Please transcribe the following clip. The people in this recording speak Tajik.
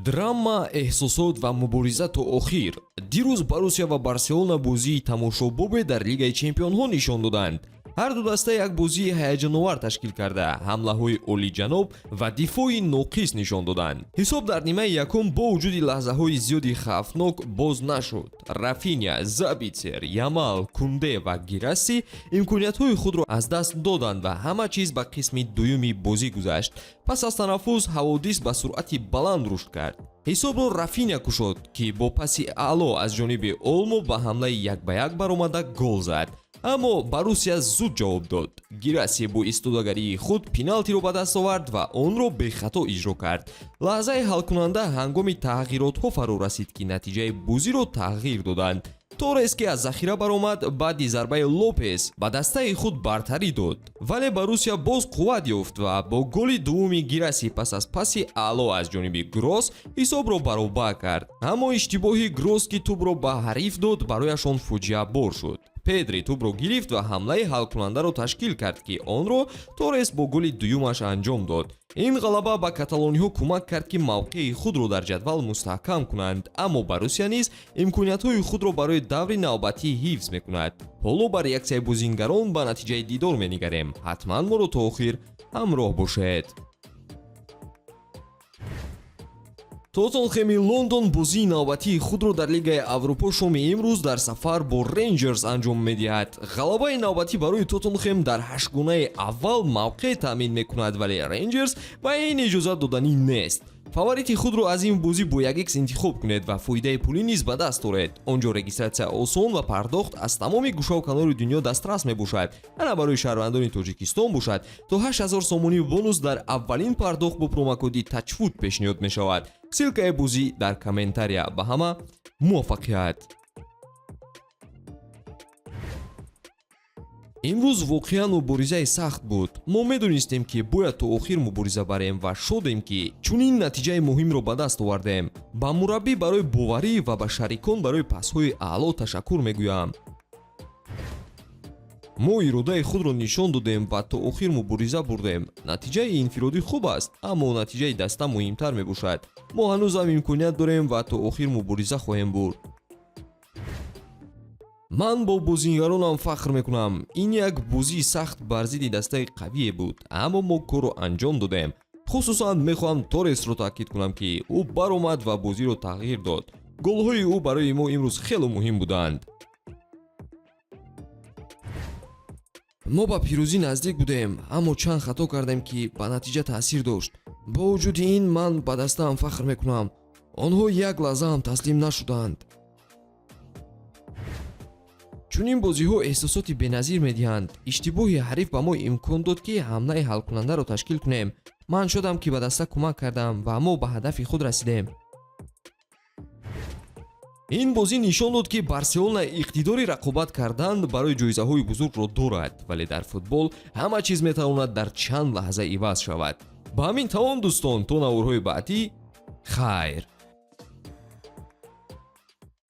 Драма, эҳсосот ва мубориза то охир. Дирӯз Боруссия ва Барселона бозии тамошобобе дар Лигаи чемпионҳо нишон доданд. Ҳар ду даста як бозии ҳаяҷоновар ташкил карда, ҳамлаҳои олиҷаноб ва дифои ноқис нишон доданд. Ҳисоб дар нимаи якум бо вуҷуди лаҳзаҳои зиёди хавфнок боз нашуд. Рафиня, Забитсер, Ямал, Кунде ва Гирасси имкониятҳои худро аз даст доданд ва ҳама чиз ба қисми дуюми бозӣ гузашт. Пас аз танаффус ҳаводис ба суръати баланд рушд кард. Ҳисобро Рафиня кушод, ки бо паси аъло аз ҷониби Олмо ба ҳамлаи як ба як баромада гол зад. Аммо Боруссия зуд ҷавоб дод. Гираси бо истодагарии худ пеналтиро ба даст овард ва онро бехато иҷро кард. Лаҳзаи ҳалкунанда ҳангоми тағйиротҳо фаро расид, ки натиҷаи бозиро тағйир доданд. Торрес, ки аз захира баромад, баъди зарбаи Лопес ба дастаи худ бартарӣ дод, вале Боруссия боз қувват ёфт ва бо голи дуввуми Гираси пас аз паси аъло аз ҷониби Гросс ҳисобро баробар кард. Аммо иштибоҳи Гросс, ки тӯбро ба ҳариф дод, барояшон фоҷиабор шуд. Педри тӯбро гирифт ва ҳамлаи ҳалкунандаро ташкил кард, ки онро Торрес бо голи дуюмаш анҷом дод. Ин ғалаба ба каталониҳо кӯмак кард, ки мавқеи худро дар ҷадвал мустаҳкам кунанд, аммо Боруссия низ имкониятҳои худро барои даври навбатӣ ҳифз мекунад. Ҳоло ба реаксияи бозингарон ба натиҷаи дидор менигарем. Ҳатман моро то охир ҳамроҳ бошед. Тоттенхеми Лондон бозии навбатии худро дар Лигаи Аврупо шоми имрӯз дар сафар бо Рейнҷерс анҷом медиҳад. Ғалабаи навбатӣ барои Тоттенхем дар ҳаштгунаи аввал мавқеъ таъмин мекунад, вале Рейнҷерс ба ин иҷозат доданӣ нест. Фаворити худро аз ин бозӣ бо 1x интихоб кунед ва фоидаи пулӣ низ ба даст оред. Он ҷо регистратсия осон ва пардохт аз тамоми гӯшаву канори дунё дастрас мебошад. Ана барои шаҳрвандони Тоҷикистон бошад, то 8000 сомонӣ бонус дар аввалин пардохт бо промокоди ТАЧФУТ пешниҳод мешавад. Ссылкаи бозӣ дар комментария. Ба ҳама муваффақият. Имрӯз воқеан муборизаи сахт буд. Мо медонистем, ки бояд то охир мубориза барем, ва шодем, ки чунин натиҷаи муҳимро ба даст овардем. Ба мураббӣ барои боварӣ ва ба шарикон барои пасҳои аъло ташаккур мегӯям. Мо иродаи худро нишон додем ва то охир мубориза бурдем. Натиҷаи инфиродӣ хуб аст, аммо натиҷаи даста муҳимтар мебошад. Мо ҳанӯзам имконият дорем ва то охир мубориза хоҳем бурд. Ман бо бозингаронам фахр мекунам. Ин як бозии сахт бар зидди дастаи қавие буд, аммо мо корро анҷом додем. Хусусан мехоҳам Торресро таъкид кунам, ки ӯ баромад ва бозиро тағйир дод. Голҳои ӯ барои мо имрӯз хело муҳим буданд. Мо ба пирӯзӣ наздик будем, аммо чанд хато кардем, ки ба натиҷа таъсир дошт. Бо вуҷуди ин ман ба дастаам фахр мекунам. Онҳо як лаҳзаам таслим нашуданд. Чунин бозиҳо эҳсосоти беназир медиҳанд. Иштибоҳи ҳариф ба мо имкон дод, ки ҳамлаи ҳалкунандаро ташкил кунем. Ман шодам, ки ба даста кӯмак кардам ва мо ба ҳадафи худ расидем. Ин бозӣ нишон дод, ки Барселона иқтидори рақобат кардан барои ҷоизаҳои бузургро дорад, вале дар футбол ҳама чиз метавонад дар чанд лаҳза иваз шавад. Ба ҳамин тамом, дӯстон, то наворҳои баъдӣ, хайр.